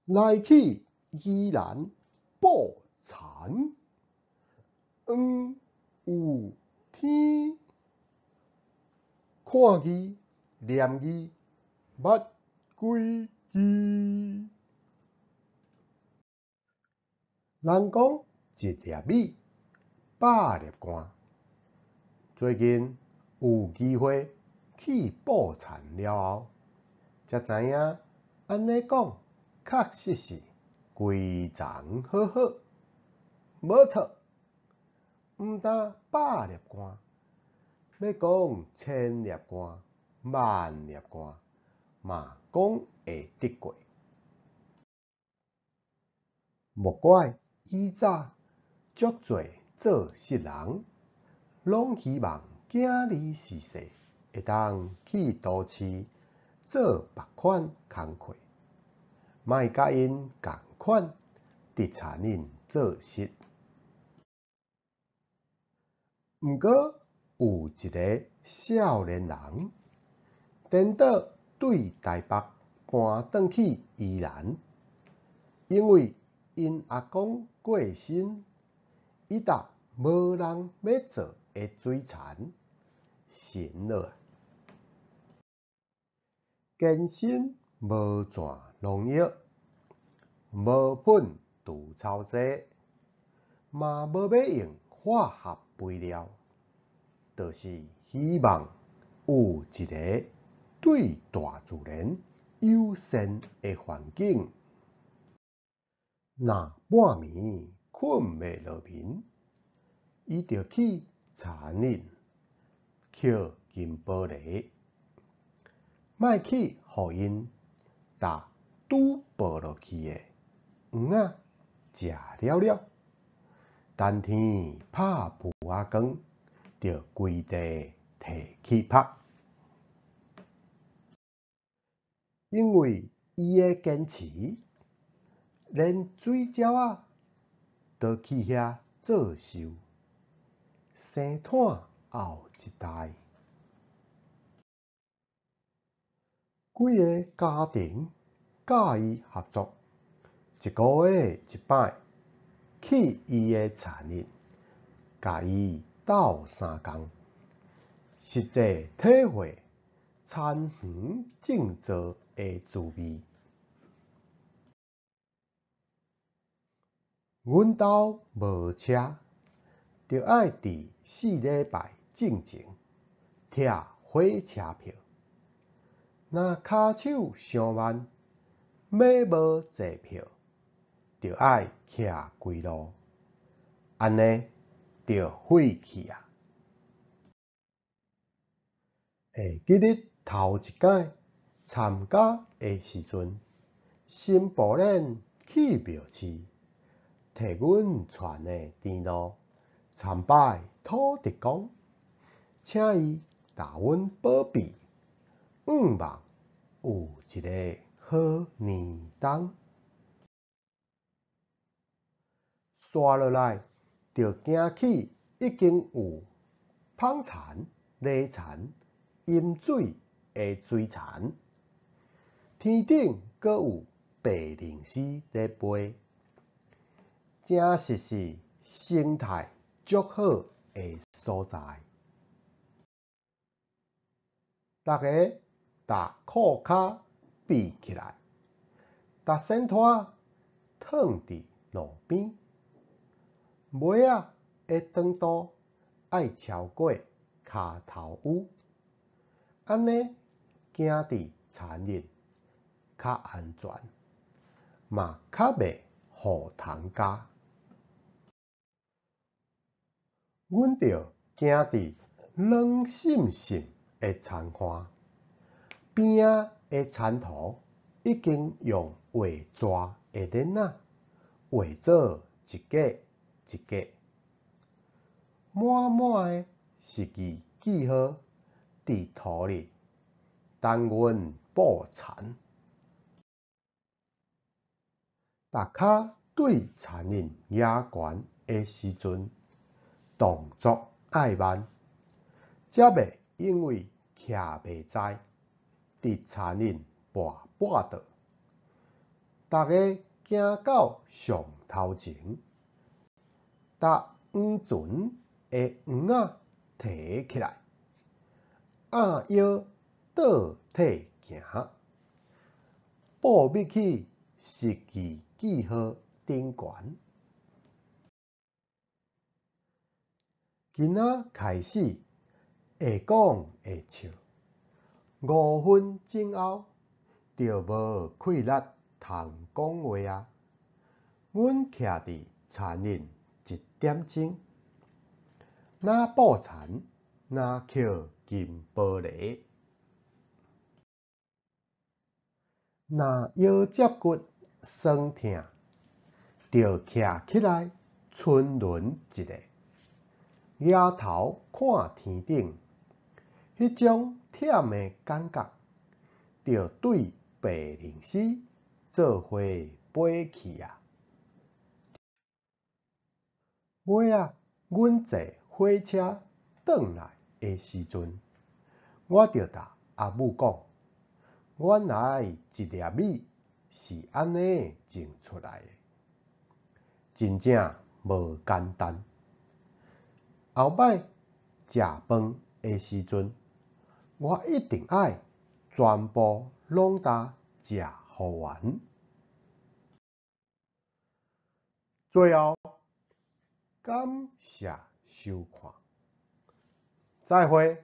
來去宜蘭布田，黃有天，看字念字捌幾支。人講一粒米，百粒汗。最近有機會去布田了後，才知影按呢講確實是規層好好，無錯。毋但百粒汗，欲講千粒汗、萬粒汗，嘛講會得過。莫怪以早足濟做穡人，攏希望囝兒序細會當去都市做別款工課，莫佮𪜶仝款佇田裡做穡。毋過有一个少年人，顛倒對台北搬轉去宜蘭，因為𪜶阿公過身，伊搭無人欲做的水田神落來，堅心無攢農藥，無噴除草劑，嘛無欲用化學肥料，就是希望有一个對大自然友善的環境。若半暝睏袂落眠，伊就去田裡抾金玻璃，莫去予𪜶踏拄薄落去的黃仔食了了，等天拍噗仔光，就規地提去曝。因為伊的堅持，連水鳥仔都去遐做秀，生湠後一代。幾个家庭佮伊合作，一个月一擺去伊的田裡，共伊鬥相共，實際體會田園種作的滋味。阮兜無車，著愛佇4禮拜進前拆火車票。若跤手傷慢，欲無坐票，著愛徛規路，按呢著廢去矣。會記得頭一擺參加的時陣，新婦輪去廟市，提阮傳的甜露參拜土地公，請伊共阮保庇，向望有一个好年冬。煞落來，就驚起已經有捧田、犁田、飲水的水田，天頂閣有白靈絲咧飛，誠實是生態足好的所在。逐个踏褲跤閉起來，踏線拖躺佇路邊，襪仔的長度愛超過跤頭趺，按呢行佇田裡較安全，嘛較袂予蟲咬。阮著行佇軟滲滲的田岸，邊仔的田塗已經用畫蛇的鏈仔畫做一格一格，滿滿的十字記號佇塗裡等阮布田。踏跤對田裡舉懸的時陣，動作愛慢，才袂因為徛袂在，佇田裡跋跋倒。逐家行到上頭前，共黃船的網仔提起來，按腰倒退行，步入去十字記號頂懸。今仔開始會講會笑，5分鐘後就無氣力通講話矣。阮徛佇田埕一點鐘，若捕蠶，若抾金玻璃。若腰脊骨酸疼，就徛起來伸輪一下，舉頭看天頂，彼種忝的感覺，就對白靈絲做伙飛去矣。尾仔，阮坐火車轉來的時陣，我就共阿母講，原來一粒米是按呢種出來的，真正無簡單。後擺食飯的時陣，我一定愛全部攏共食予完。最後，感謝收看，再會。